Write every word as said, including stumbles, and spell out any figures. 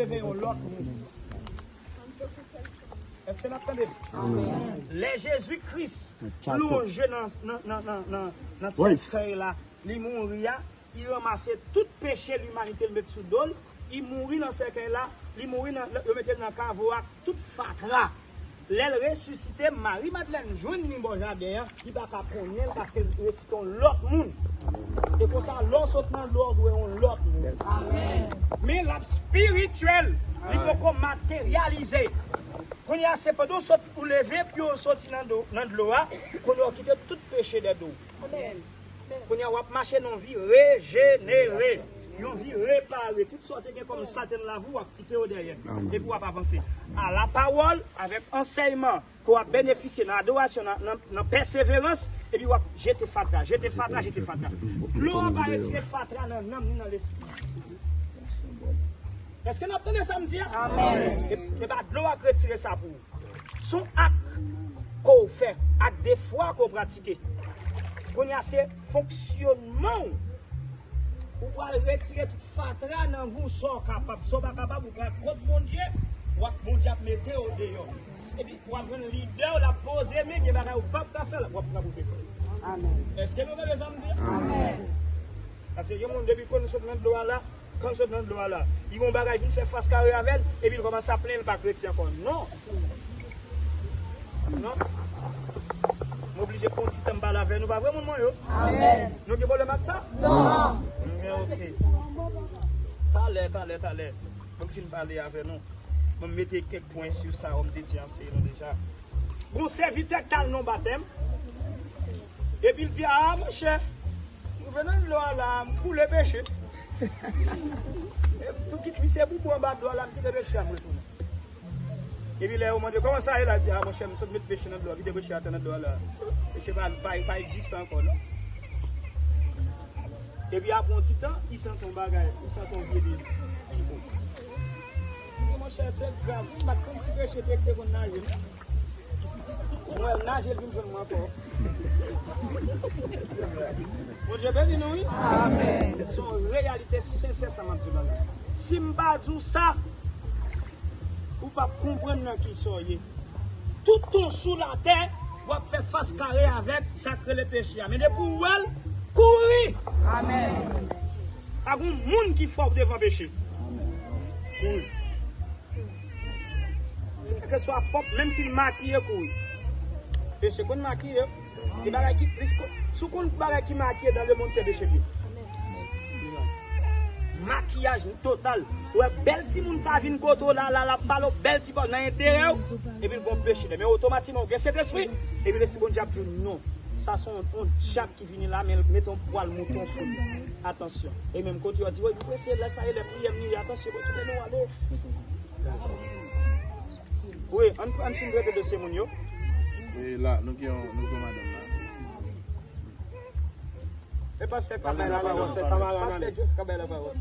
Leve yon lòt moun. Èske n ap tande m? Lè Jezi Kris lonje nan, nan, nan, nan, nan, nan sèkèy la, li mouri a, li ranmase tout peche limanite, l met sou do l, li mouri nan sèkèy la, li mouri nan, yo mete l nan kavo ak tout fatra. Lè l resisite, Mari Madlèn jwenn li bò jaden an, li pa ka konnen l paske l resite yon lòt moun. E konsa, lè w sot nan dlo a, w dwe yon lòt moun. Men l ap espirityèl, li poko materyalize. Kounye a, se pandan w sot, ou leve, pye w soti nan do, nan dlo a, kounye a, w kite tout peche dèyè do w. Kounye a, w ap mache nan yon vi rejenere, yon vi repare. Tout sa w te gen kòm satan nan lavi w, w ap kite yo dèyè. Epi w ap avanse. A la pawòl, avèk ansèyman ke w ap benefisye nan adorasyon, nan, nan, nan pèseverans, epi w ap jete fatra, jete fatra, jete fatra. Dlo a pa retire fatra nan nanm ni nan lespri. Èske n ap tande sa m di a? Amèn. E, e pa dlo a k retire sa pou ou. Se yon ak ke w fè, ak de fwa ke w pratike. Kounye a, se fonksyonman w. Ou pral retire tout fatra nan vi w, sa w kapab. Sa w pa kapab, ou pral kot Bondye, w ap, Bondye ap mete w deyò. Epi w ap jwenn lidè w, l ap poze men, gen bagay ou p ap ka fè, l ap, w ap, l ap ouvri fè. Amèn. Èske nou tande sa m di a? Amèn. Paske gen moun, depi ke nou sot nan dlo a la, Kan sot nan dlo a la, li gon bagay vin fè fas kare avè l, epi l kòmanse ap plenyen l pa kretyen ankò. Non. Non. M oblije pran ti tan m pale avè nou, pa vre, moun mwen yo? Amèn. Nou gen pwoblèm ak sa? Non. Men oke. Talè, talè, talè. Mwen fin pale avè nou. Mwen mete kèk pwen sou sa, w m te di anseye nou deja. Gon sèvitè k t al nan batèm. Epi l di, "A, monchè, m rive nan dlo a la, m koule peche. E m tou kit misye boubou anba dlo a la, m kite peche a, m retounen." Epi lè yo mande, "Kòman sa ye la?" L di, "A, monchè, m sot met peche nan dlo a, kite peche atè nan dlo a la. Peche pa, pa, pa egziste ankò, non." Epi apre yon ti tan, li santi yon bagay, li santi yon vye dezi. Li di, "Monchè, se grav wi, m pa t konn si peche te, te konn naje, non." Mwen naje, l vin jwenn mwen ankò. Bondye beni nou, wi. Amèn. Se yon reyalite sensè sa m ap di w la. Si m pa di w sa, ou p ap konprann nan kisa w ye. Tout tan w sou latè, w ap fè fas kare avèk sa k rele peche a. Men depi w wè l, kouri! Amèn. Pa gen moun ki fò devan peche. Kouri. Kèlkeswa fòm, menm si l makiye, kouri. Peche konn makiye. Se bagay ki plis ko-, si w konn bagay ki makiye dans le monde, se peche l ye. Makiyaj total. Ou wè bèl timoun sa vin kote w la, la, l ap pale w bèl ti pawòl nan enterè w, epi l gon peche. Men otomatikman, ou gen Sentespri, epi Lespri Bondye ap di w non. Sa se yon, yon dyab ki vini la, men l mete yon pwal mouton sou li. Atansyon. E menm kote yo di, "Wi, nou prese, lè sa e lè priyè m li ye, atansyon, bon, kite nou ale." Wi, ann, ann fin trete dosye moun yo. E la, nou gen yon, nou gen yon madanm la. E pastè k ap bay lapawòl. Pastè Jeff k ap bay lapawòl.